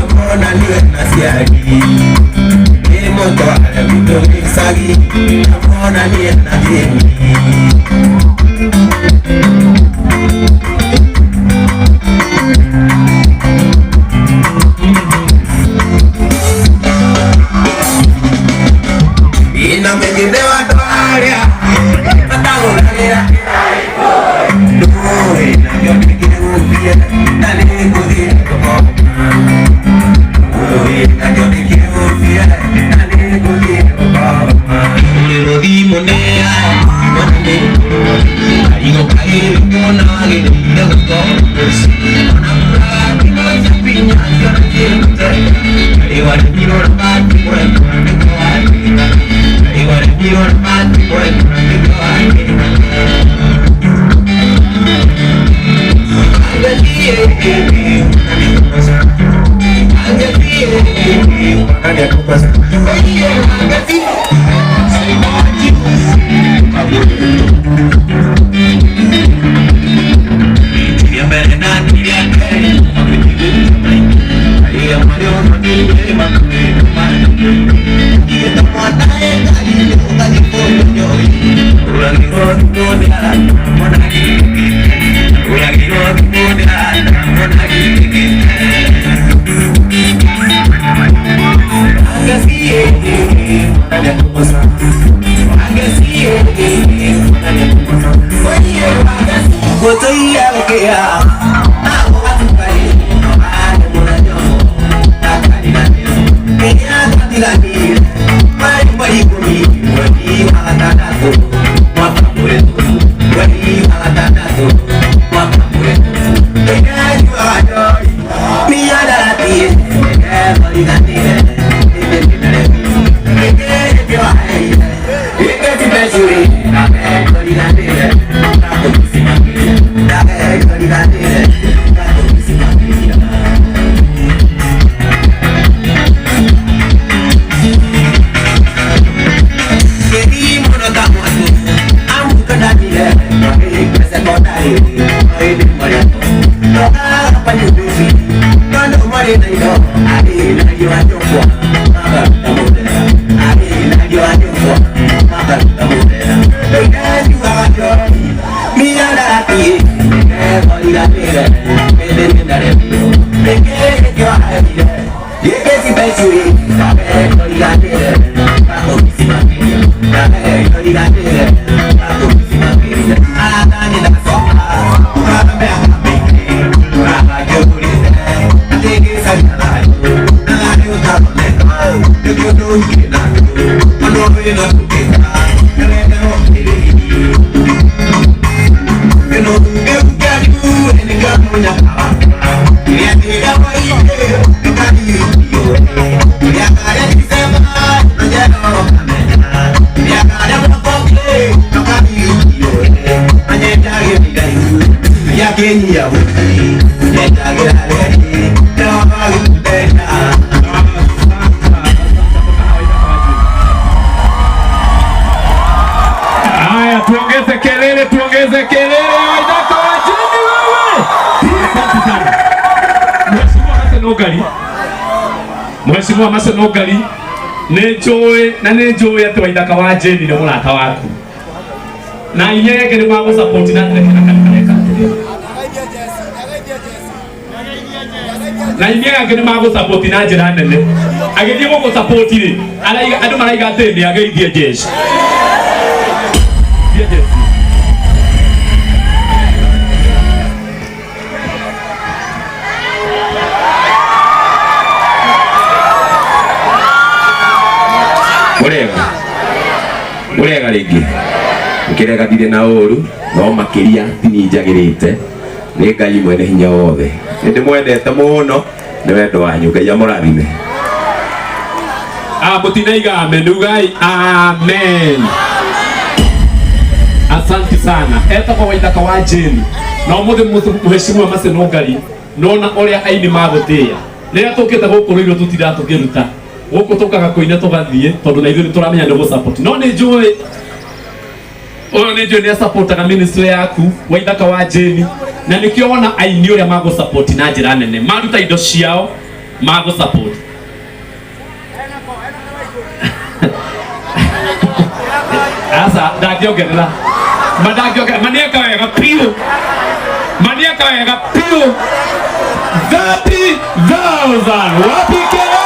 Amonaniwe na ciari Nĩ mũtware gwitũ gĩcagi Amonanie na thĩni. Ina mengine watu arĩa matagũragĩra ndũĩ nakĩo nĩkĩgũthiĩ na nĩngũthiĩ gũkoma. Ndũĩ nakĩo nĩkĩgũthiĩ na nĩngũthiĩ gũkoma. Rũrĩrũthimũ nĩa mwana nĩ karigo kaĩrĩtwo na wagĩrĩire gũkorwo ona mbura ciana ciĩrute karĩwaremirwo na matimwendwa nĩkĩo wagĩrĩra karĩwaremirwo na matimwendwa nĩkĩo wagĩrĩra. Haya, tuongeze kelele, tuongeze kelele. Waithaka wa Jeni wewe. Asante sana. Mheshimiwa Hassan Ogali. Mheshimiwa Hassan Ogali, nĩ njũĩ na nĩ njũĩ atĩ Waithaka wa Jeni nĩ mũrata waku. Na inyuĩ angĩ nĩ magũ support na kareka atĩrĩrĩ. Na inyuĩ angĩ nĩ magũ support na njĩra nene. Agĩthiĩ gũgũ support rĩ, araiga andũ maraiga atĩ nĩ ageithie jeshi. Geithie jeshi. Murega murega rĩngĩ ngĩrega ndirĩ na ũru no makĩria tini njagĩrĩte nĩ Ngai mwene hinya wothe nĩ ndĩmwendete mũno nĩ wendo wanyu. Ngai amũrathime. Ah, mũtinaiga amen, ugai amen. Asante sana. Etagwo Waithaka wa Jane. Na ũmũthĩ mheshimiwa Masenongari nona ũrĩa aini magũtĩĩa. Rĩrĩa tũkĩte gũkũ rũirũ tũtindaga tũkĩruta. Gũkũ tũkaga kũina tũgathiĩ tondũ na ithuĩ nĩ tũramenya nĩ gũ-support. No nĩ njũĩ ũyũ nĩ njũĩ nĩ supportaga ministry yaku Waithaka wa Jane na nĩkĩo wona aini ũrĩa magũ-support na njĩra nene. Maruta indo ciao Ma gũ support. Aca ndangĩongerera. Ma ndangĩongerera. Ma nĩeka wega biũ. Ma nĩeka wega biũ. 30,000. Wapi kelele?